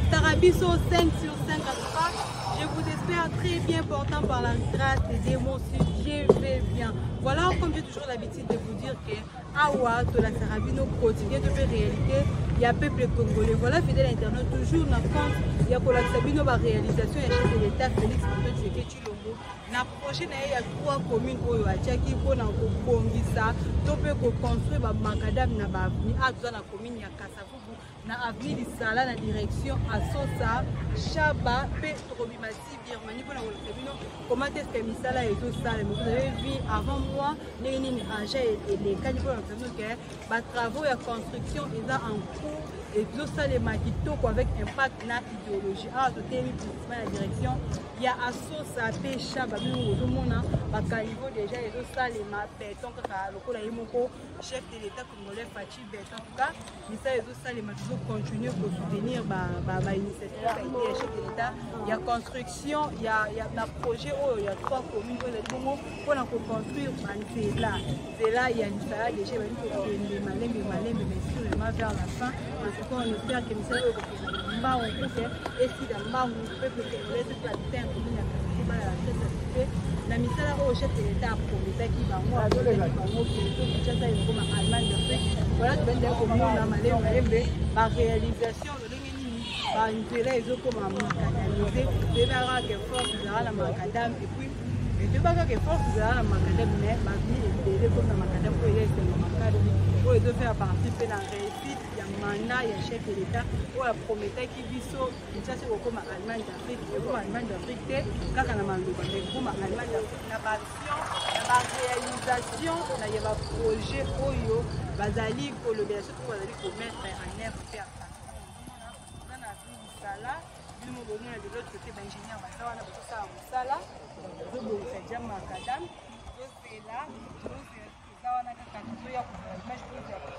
Bolakisaka biso 5 sur 5 en tout cas. Je vous espère très bien portant par la grâce de Dieu. Moi aussi, je vais bien. Voilà, comme j'ai toujours l'habitude de vous dire que awa tolakisaka bino quotidien to mpe réalité ya peuple congolais. Voilà, fidèle internaute, toujours na compte ya kolakisa bino ba réalisation ya chef de l'État Félix Antoine Tshisekedi Tshilombo na projet na ye ya trois communes oyo atiaki mpona kobongisa to mpe koconstruire bamakadame na baavenue. Awa toza na commune ya Kasavubu na avenue Lisala na direction Asosa Shaba mpe tokobima ti Birmanie mpona kolakisa bino comment est-ce que misala ezosalema. Vous avez vu avant moi ndenge nini agent elekani mpona kolakisa bino ke batravaux ya construction eza en cours, ezosalema kitoko avec impact na idéologie. Awa totelemi précisément na direction ya Asosa mpe Shaba. Bino bozomona bacaniveau déjà ezosalema, beton kaka lokola ye moko chef de l'État congolais Fatshi Beton. En tout cas, misala ezosalema, tozocontinue kosoutenir bainitiative baidée ya chef de l'État ya construction ya na projet oyo ya trois communes oyo ezali bongo mpona koconstruire banzela. Nzela ya Lisala déjà ebandi kokende malembe malembe, mais sûrement vers la fin. En tout cas, on espère que misala oyo ekokende mbangu pour que esila mbangu, peuple congolais soki batin commune ya Kasai balala très satisfait na misala oyo chef de l'État aprometaki bango, aprometaki bango bientôt Kinshasa ekokoma Allemagne d'Afrique. Voilà, tobandaki komona malembe malembe baréalisation lolenge nini banzela ezokoma macadamise. Toyebaka ke force ezalaka na macadam, et puis toyebaka ke force ezalaka na macadam, mais baavenue ebele komi na macadam oyo eza esengo makasi, oyo ezofaire partie mpe na réussite ya mandat ya chef de l'État oyo aprometaki biso Kinshasa ekokoma Allemagne d'Afrique. Ekokoma Allemagne d'Afrique te kaka na maloba, mais ekokoma Allemagne d'Afrique na baaction, na baréalisation na ya baprojet oyo bazali kolobela, surtout bazali komettre en œuvre mpe ya pratique. Oza na avenue Lisala, bino bomona de l'autre côté baingénieur baza wana bazosala mosala, bazobongisa dia macadam. Tozela, tozela, eza wana kaka, tozoya kozala image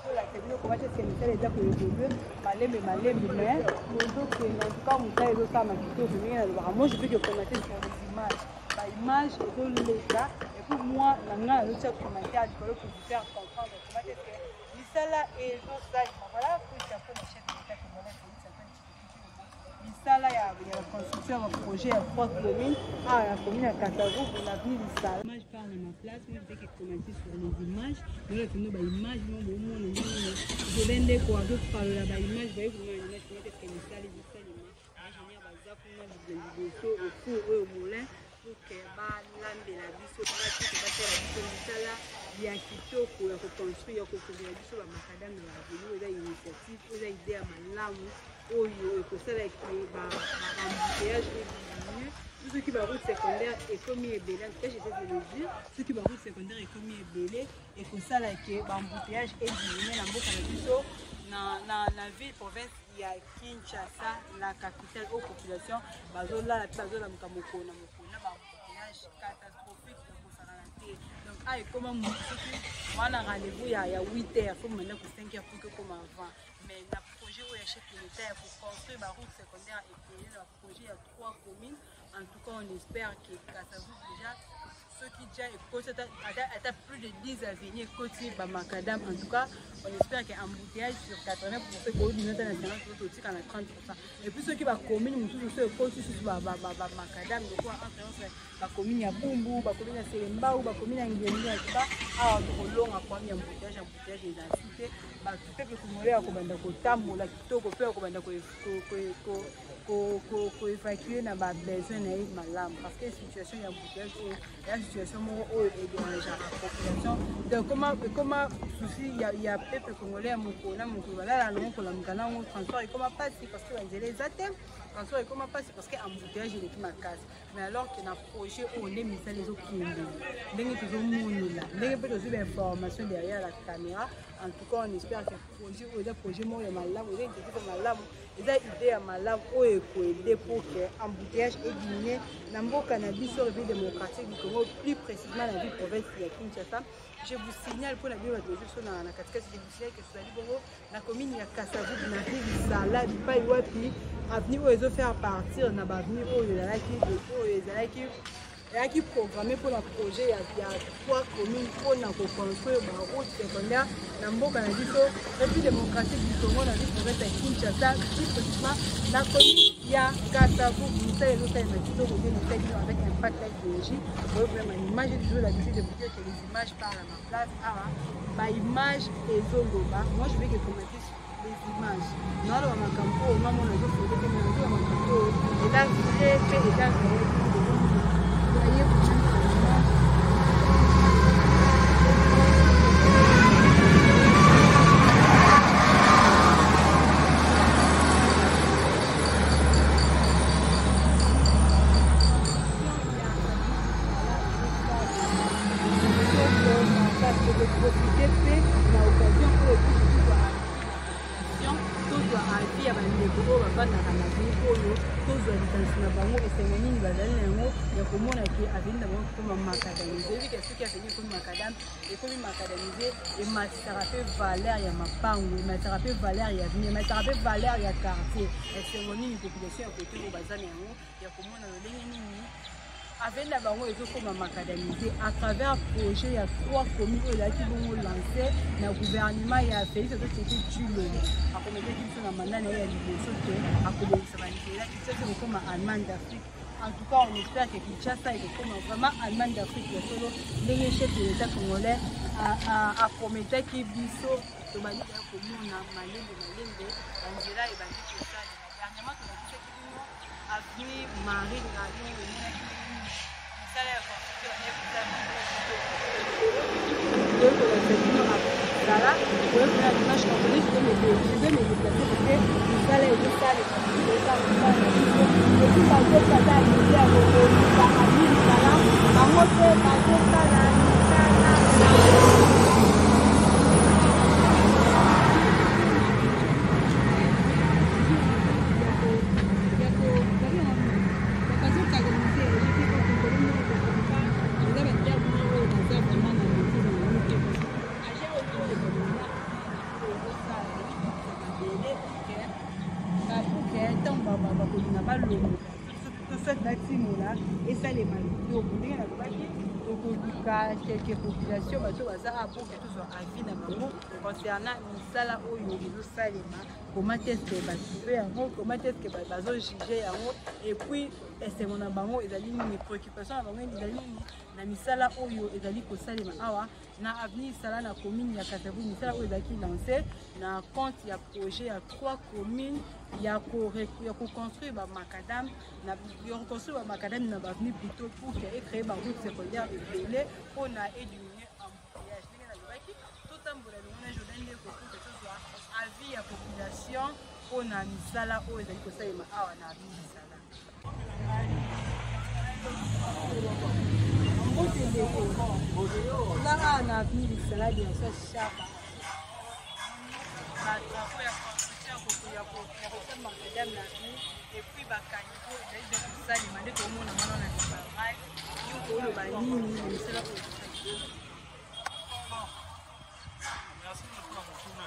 kolakisa bino comment est-ce que misala eza koévolue malembe malembe, mais tozokende. En tout cas, mosala ezosalama kitoko. Ndenge nalobaka, moi je peux que commenter sur les images, baimage ezoleka, et puis moi na ngai nazotia commentaire likolo pour vous faire comprendre comment est-ce que misala ezosalema. Voilà, chapeau na chef de l'État congolais Félix Antoine Tshisekedi Tshilombo, misala ya construction ya baprojet ya trois communes awa na commune ya Kasavubu na avenue Lisala. Image parle à ma place, moi je vais que commenter sur les images. Voilà, tino baimage mo bomona ndenge nzela ndeko azopalola baimage, baye komona image comment est-ce que misala ezosalema. Baingénieur baza kuna liboso au four oyo moulin pour que balambela biso, batike basala biso misala ya kitoko ya koconstruire, ya kokongela biso bamacadam na baavenue. Eza initiative, eza idée ya malamu oyo ekosala ke baembouteillage ediminue. Soki baroute secondaire ekomi ebele, en tout cas j'essaie de le dire, soki baroute secondaire ekomi ebele, ekosala ke baembouteillage ediminue na mboka na biso, na ville province ya Kinshasa, la capitale, oyo population bazolala mpe bazolamuka mokolo na mokolo na baembouteillage catastrophique ekosakana te. Donc a ekoma motu soki wana rendez-vous ya 8 heures, faut manda ko 5 heures pour que ekoma avant. Mais na projet oyo ya chef de l'État ya koconstruire baroute secondaire ebele na baprojet ya trois communes, en tout cas on espère que Kasavubu déjà soki dia ekoti ata plus de 10 avenues ekoti bamacadam, en tout cas on espère que embouteillage sur 80 ekodina ata na 50, totika na 30. Et puis soki bacommune mosusu so ekoti susu bamacadam lokola entre autres bacommune ya Bumbu, bacommune ya Selembao, bacommune ya Ngeni, en tout cas awa tokolonga problème ya embouteillage. Embouteillage ezali te, bato peuple congolais ya kobanda kotambola kitoko mpe ya kobanda koévacue na babesoin na ye malamu, parce que situation ya embouteillage oyo ya situation moko oyo edérangeaka population. Donc ekoma souci ya peuple congolais ya mokolo na mokolo, balala nango, kolamuka nango. Transport ekoma mpasi parce que banzela eza te, transport ekoma mpasi parce que embouteillage eleki makasi. Mais alors que na projet oyo nde misala ezokende ndenge tozomonela, ndenge mpe tozwi bainformation derrière la caméra, en tout cas on espère que projet oyo eza projet moko ya malamu, eza initiative ya malamu, eza idée ya malamu oyo ekoaider pour que embouteillage ediminue na mboka na biso, République démocratique du Congo, plus précisément na ville province ya Kinshasa. Je vous signale mpona bino bato bozwi biso na katikati, je vous signale que tozali bongo na commune ya Kasavubu na rue Lisala, bipai wapi avenue oyo ezofaire partir na baavenue oyo ezalaki Eyaki programme mpona projet ya trois commune mpona koconstruire baroute secondaire na mboka na biso République démocratique du Congo, na ville province ya Kinshasa, plus précisément na commune ya Kasavubu. Mosala ezosalema kitoko te, mosala bino avec Impact Life Énergie. Oyo vraiment image, toujours l'habitude de vous dire que les images parlent à ma place. Awa baimage ezoloba, moi je veux que commenter sur les images. Naloba makambo oyo namona ezofode te, mais nazoba makambo oyo eza vrai mpe eza réel. Voyez vous-même les images. Profite mpe na occasion oyo tozwa avis ya bandeko oyo bafandaka na ville oyo, tozwa likanisi na bango, esengo nini bazali na yango ya komona ke avenue na bango ekoma macadamise. Oyebi ke soki avenue ekomi macadam, ekomi macadamise, ematisaka mpe valeur ya mapango, ematisaka mpe valeur ya avenue, ematisaka mpe valeur ya quartier. Esengo nini population ya kote oyo baza na yango ya komona lolenge nini avenue na bango ezokoma macadamise à travers projet ya trois communes oyo ezalaki bongo lancé na gouvernement ya Félix Tshisekedi Tshilombo? Akometaki biso na mandat na ye ya liboso te akobongisa banzela, Kinshasa ekokoma Allemagne d'Afrique. En tout cas, on espère que Kinshasa ekokoma vraiment Allemagne d'Afrique ya solo, ndenge chef de l'État congolais aprometaki biso. Tobandi kaya komona malembe malembe banzela ebandi kosalema. Dernièrement, tolakisaki bino avenue Marie Ngayo, emonaki misala ya construction toyekolakisa bino zala koyebina dimanche congolais. Je vais me déplacer parce que misala ezosalema, ezosala mosala na biso. Et puis bazosala idée ya kobongisa avenue Lisala, bango mpe bazosala misala. Bakolinga balongo soit batimola, esalema kitoko. Ndenge nalobaki, tokoluka quelque population, bato baza apoke, tozwa avis na bango concernant misala oyo ezosalema. Comment est ce que batrouve yango? Comment est ce que bazojuge yango? Et puis esengo na bango ezali nini? Préoccupation na bango ezali nini na misala oyo ezali kosalema awa na avenue Sala, na commune ya Kasavubu? Misala oyo ezalaki lancé na compte ya projet ya trois communes ya koconstruire bamacadam, ya koconstruire bamacadam na baavenue plutôt, pour que ecréer baroute secondaire ebele mpona ediminue embouteillage. Ndenge nalobaki, totambola elongo na Jordan Ndeko pour que tozwa avis ya population mpona misala oyo ezali kosalema awa na avenue Lisala. Mbote ndeko, toza awa na avenue Lisala, direction Shaba. Batravaux ya construction ya kotia macadam na avenue et puis bacaniveau ezali bien kosalema nde toomona wana na limbarai. Yo koloba nini na misala oyo? Merci mpona motuna.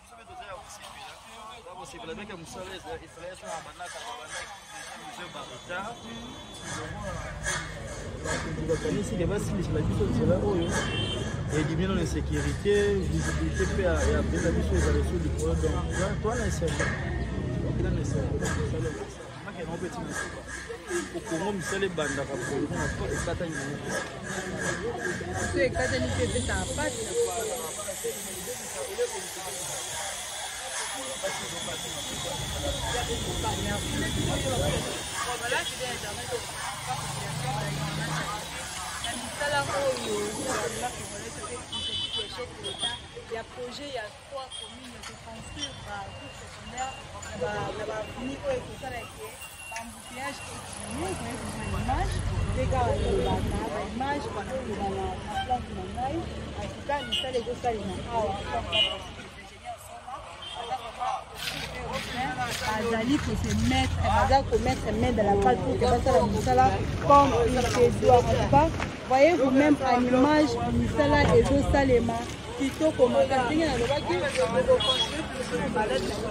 Biso mpe toza ya kosepela, toza kosepela beke mosala esala eso na bandaka babandaki déjà baretard. Bakonzi bakanisi ke basilisela biso nzela oyo edimi nano insécurité, visibilité mpe ya bela biso ezala eso likolo. Donc toa na esengo, tokenda na esengo. Mosala makena mpe ntina suka okongo, misala ebandaka bongo ekatani nango. So ekatani mpe epesaka pasi. Voilà, fidèle internaute, na misala oyo gouvernement congolais mpe initiative ya chef de l'État ya projet ya trois communes ya koconstruire baroute secondaire na baavenue oyo ekosala eke baembouteillage ediminuer. Koyebisa image mpe kaka elobaka, baimage ezoloba na place na ngai. En tout cas, misala ezosalema awa, bazali kose mettre, baza komettre main dans la pâte pour que basala mosala comme il se doit. En tout cas, voyez vous-même à l'image, misala ezosalema kitoko makasi. Ndenge nalobaki, balade na biso,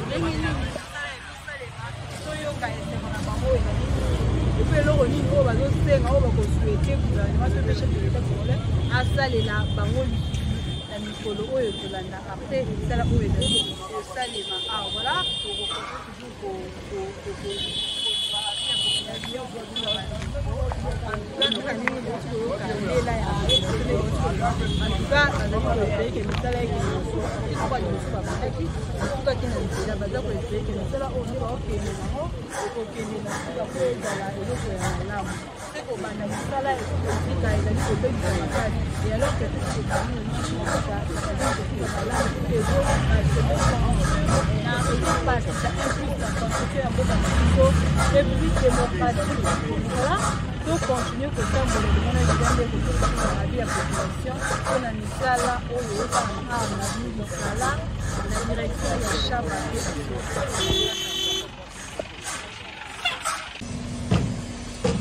ndenge nini misala ezosalema, toyoka esengo. bango ezali nini, et puis eloko nini oyo bazosenga, oyo bakosouhaite gouvernement to mpe chef de l'État congolais asalela bango lisusu na mikolo oyo ekolanda après misala oyo ezali kosalema awa. Voilà, tokokontinue toujours koyoka misala liboso babandaki esukaki na nzela, baza koespere ke misala oyo nde baokende nango ekokende na suka mpo ezala eloko ya malamu te. Kobanda misala ekotika ezali kobebisa makasi, et alors que soki tozali ezali kosuka malamu, na ezobakisa un plus na construction ya mboka na biso et plus démocratique. Voilà, tocontinue kotambola limona eza nde kotokoa avis ya population mpona misala oyo esalama awa na avenue Lisala na direction ya Shaba.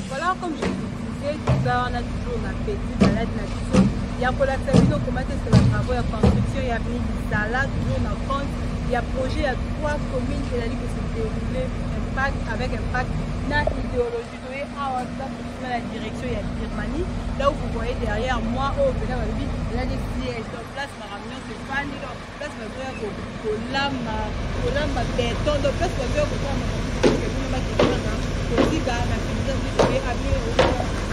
Voilà, comme je vous disais, toza wana toujours na petit balade na biso ya kolakisa bino comment est-ce que batravaux ya construction ya avenue Lisala, toujours na compte ya projet ya trois communes, ezali kose dérouler impact avec impact na idéologie. Toye awa, toza précisément la direction ya Birmanie, là où vous voyez derrière moi, oyo mpena balobi eza nde siège, donc place makambo nyonso efandi, donc place bazoya kolamba, kolamba béton, donc place bazoya kosala makambo bino bakendaka kotika na finisa biso ye avenue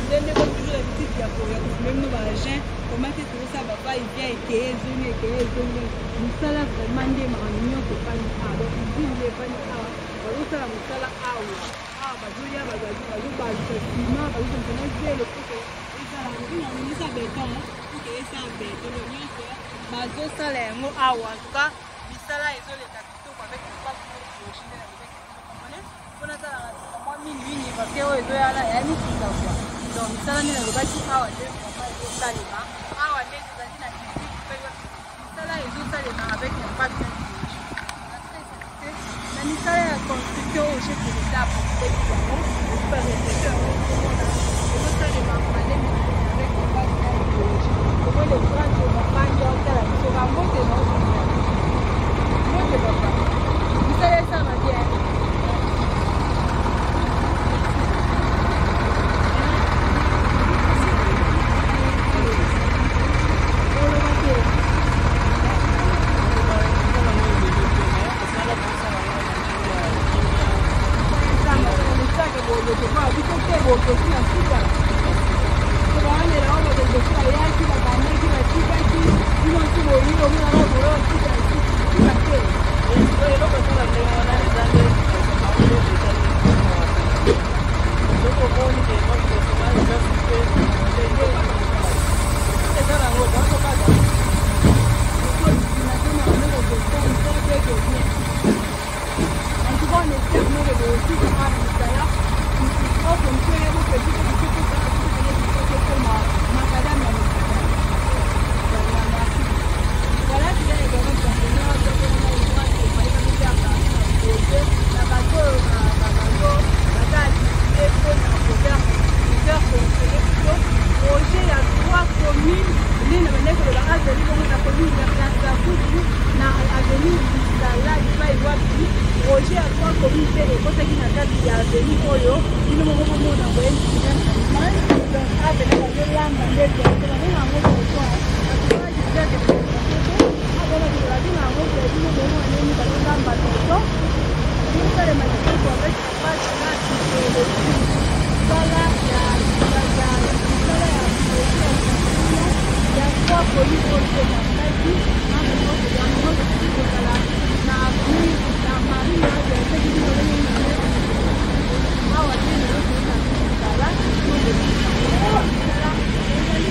ndenge ko toujours l'habitude ya kofilmer bino baagent comment est-ce que osala bava vient, ekeye ezongi, ekeye ezongi. Mosala vraiment nde makambo nyonso efandi awa, donc usine nde efandi awa, bazosala mosala awa. Awa bazoya, bazobalisa nsima, bazosomisa na zelo po ke ezala eza béton, po ke esala béton. Donc nyonso bazosala yango awa. En tout cas, misala ezoleka kitoko avec impact na idéologie nde na lobaki biso congolais mpona asalaka mwa mingimingi, parce que oyo ezoyala ya misika quoi. Donc misala nde nalobaki awa nde vraiment ezosalema awa, nde tozali na usine mpe misala ezosalema avec impact na idéologie na misala ya construction oyo chef de l'État apropose yango. Esi barépété yango, ozomona ezosalema malemi avec impact na idéologie. Omoni grande bafandi otala biso bambote na mbote papa, misala esalama bien. Oloba te. Biso te botoki na suka, tobalandela oyo bato liboso bayaki, babandaki, batikaki bino nti boyi omonaka boyo suka suka te. Eloko esala ndenge wana eza nde soki omoni ke eza supe ndenge eza nango bazokata. En tout cas, on espère nous que aussi sera misala macadam ya mosala. Merci. Voilà, c'est également partenaire na bato oyo bazo baza activité mpona kofaire fonctionner plutôt projet ya trois communes nde na bandaki koloba. Azali bongo na commune ya Kasavubu na avenue Lisala, epai wapi projet ya trois communes mpe ekotaki na kati ya avenue oyo bino moko bomona boye na image. Donc avenue bazolamba nde babenga yango trottoir. Babenga yango, bino bomona ndenge bazolamba trottoir, ezosalema kitoko avec page na idéologie. Misala ya misala ya projet ya construction ya trois communes oyo ebandaki yango kozala na avenue na marine soki bino ndenge awa te na misala misala ezali.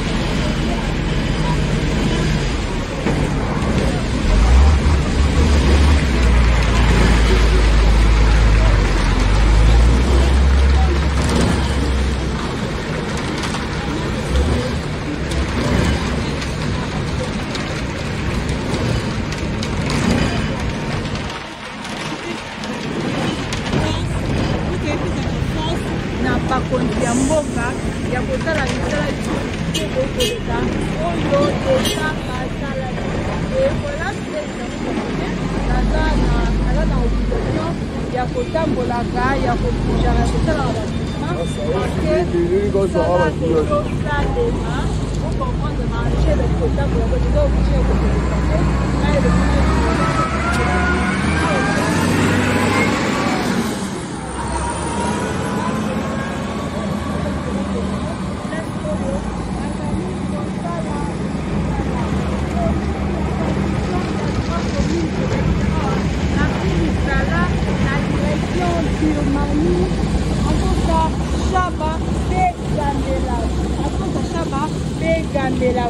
Na bakonzi ya mboka ya kosala misala kitoko koleka oyo deja basalaki. Et voilà, naza Toza na obligation ya kotambolaka, ya kobujaka, ya kosalaka ba mouvement parce que mosala ezosalema. Bocomprendre, marché ezali kotambola, po toza oblige ya kokodepase na eloko.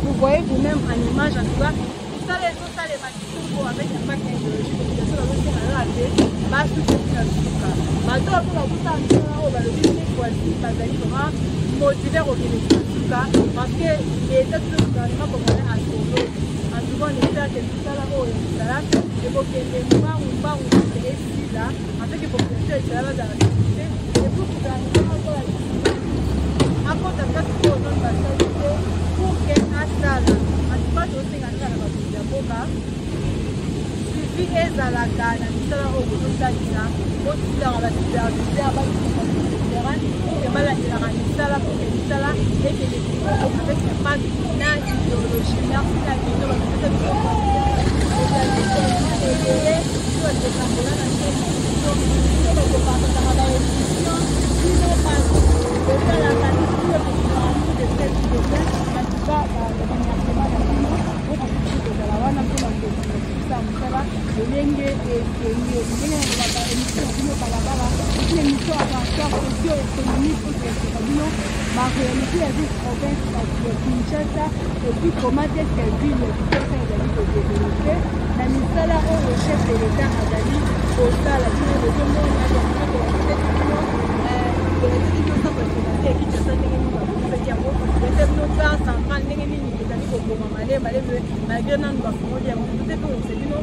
Vous voyez vous-même en image, en tout cas, mosala ezosalema kitoko avec impact ya idéologie. Population bazosenga kaka te basuki na suka. Bato oyo mpo bakuta misala oyo balobi te, voici bazali vraiment motive kokende na suka parce que l'état to gouvernement congolais asolo. En tout cas, on espère que misala oyo ya misala ekokende mbangu mbangu, esila afin que population esala bazala sécurité et pour gouvernement akola akota place oyo nano basali te pour que asala. En tout cas, tosenga kaka na bakonzi ya mboka, suivi ezalaka na misala oyo bozosalisa, botilaka basuperviseur baterrain pour que balandelaka misala, pour que misala ekende kitoko avec impact na idéologie. Merci na bino bapesa biso confiance, ezali ebele biso batekambola na chaîne na biso, biso bakopartageaka baémission, bino bato botalaka biso, bino bosukaka de près de près. En tout cas, baremerciement na bino bokontinue kozala wana mpona kosukisa mosala lolenge esengeli. Ndenge na kolobaka, émission na bino Balabala eki émission ya caractère socio économique oyo tolakisaka bino baréalité ya ville province ya Kinshasa et puis comment est-ce que ville ya Kinshasa ezali kodévelopper na misala oyo chef de l'État azali kosala. Bino bozomona bino ya Kinshasa ndenge nini babongisaki yango, ete bino gare centrale ndenge nini ezali koboma malembe malembe malgré nanu bafungoli yango te. Mpe kokisa bino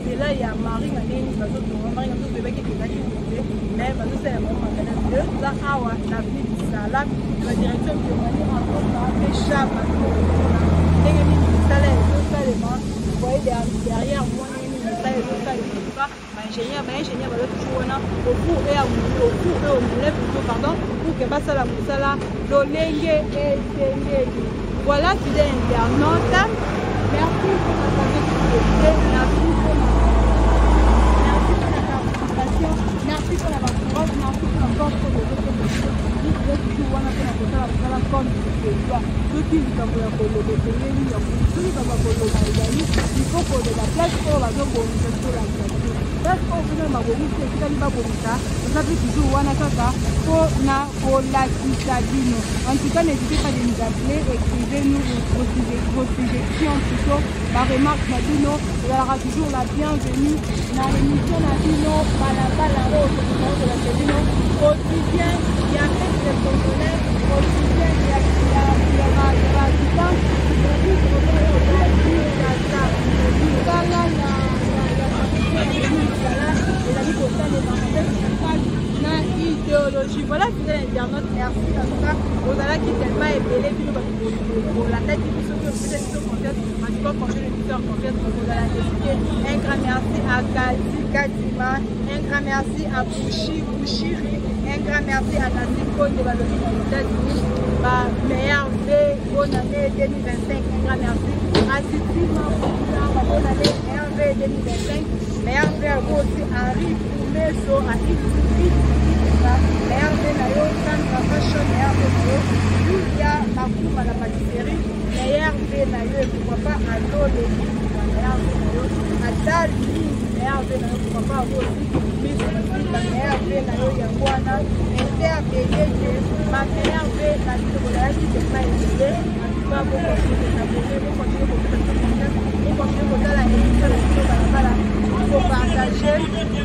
nzela ya Maringa, ndenge nini bazotonga Maringa. Biso toyebaki ete ezalaki wenze, mais bazosala yango makala. Toza awa na avenue Lisala na direction Birmanie, Angoka mpe Shaba, ndenge nini misala ezosalema. Voyez derrière moi ndenge nini misala ezosalema. Tuka baingénieur, baingénieur baza toujours wana au four et à moulin, au four et au moulin plutôt, pardon, pour que basala mosala lolenge esengeli. Voilà, fidèle internaute, merci pour la fidélité, merci pour la, merci pour la participation, merci pour la courage, merci pour la force que vous avez toujours wana mpona kosala mosala comme il se doit. Soki likambo ya koloba esengeli, soki likambo ya koloba ezali, il faut koloba. Place oyo bazobongisa, tolakisa bino place oyo mpena babongisi, etikali babongisa, toza mpe toujours wana kaka mpo na kolakisa bino. En tout cas, n'hésitez pas de nous appeler, écrivez-nous vos suggestions, plutôt baremarque na bino ezalaka toujours la bienvenue na émission na bino Balabala oyo tokozala kolakisa bino quotidien ya peuple congolais, quotidien ya bahabitants. Misala ya ezali kosalema avec impact na idéologie. Voilà, fidèle internaute, merci. En tout cas, ozalaki tellement ebele, bino bato bolandaki biso mpe opesa biso confiance. En tout cas, continuez de nous faire confiance, ozala décidé. Un grand merci à Kadi Kadima, un grand merci à Bushi Bushiri, un grand merci à Nasi Konde, balobi na États-Unis, ba meilleur v, bonne année 2025. Un grand merci à Titi Mabuta, bonne année, meilleur v 2025, meilleur v à vous aussi. Henri Pumeso à Iti, meilleur v na yo. Sandra Fashion, meilleur v na yo. Julia Makuma na pâtisserie, meilleur v na yo. Et pourquoi pas Alole, meilleur v na yo. Adal Mingi, meilleur v na yo. Pourquoi pas vous aussi, Miss meilleur v na yo. Yango wana Ester Beyeke, ma meilleur v na bino. Bozalaki tellement ebele. En tout cas, bocontinue kos'abonner, bocontinue kopesa confiance, bocontinue kotala émission na biso Balabala, bopartage,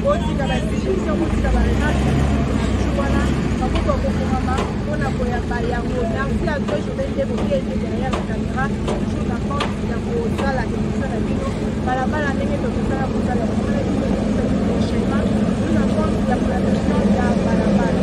botika basuggestion, botika baremarque na biso na biso wana, maboko ya kokongama mpona koyamba yango. Merci à toi, Jobel Ndebo, qui était derrière la caméra, toujours na compte ya kosala émission na bino Balabala ndenge tokosala kosala yango na bino prochainement, toujours na compte ya production ya Balabala.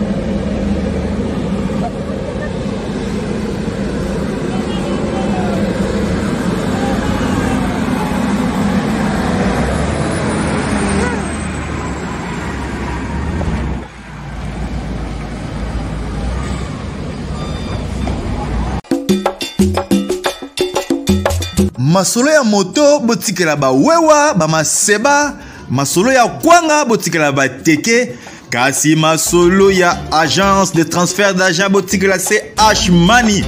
Masolo ya moto botikela bawewa bamaseba, masolo ya kwanga botikela bateke, kasi masolo ya agence de transfert d'argent botikela CH Money.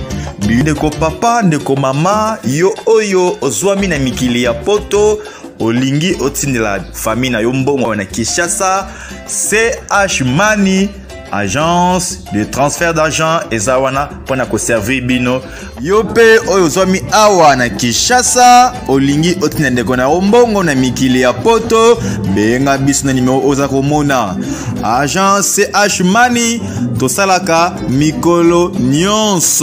Ndeko papa, ndeko mama, yo oyo ozwami na mikili ya poto, olingi otindela famille na yo mbongo na Kinshasa, CH Money agence de transfert d'argent eza wana mpo na koservir bino. Yo mpe oyo ozwami awa na Kinshasa, olingi otinda ndeko na yo mbongo na mikili ya poto, benga biso na nimero oza komona. Agence CH Money, tosalaka mikolo nyonso.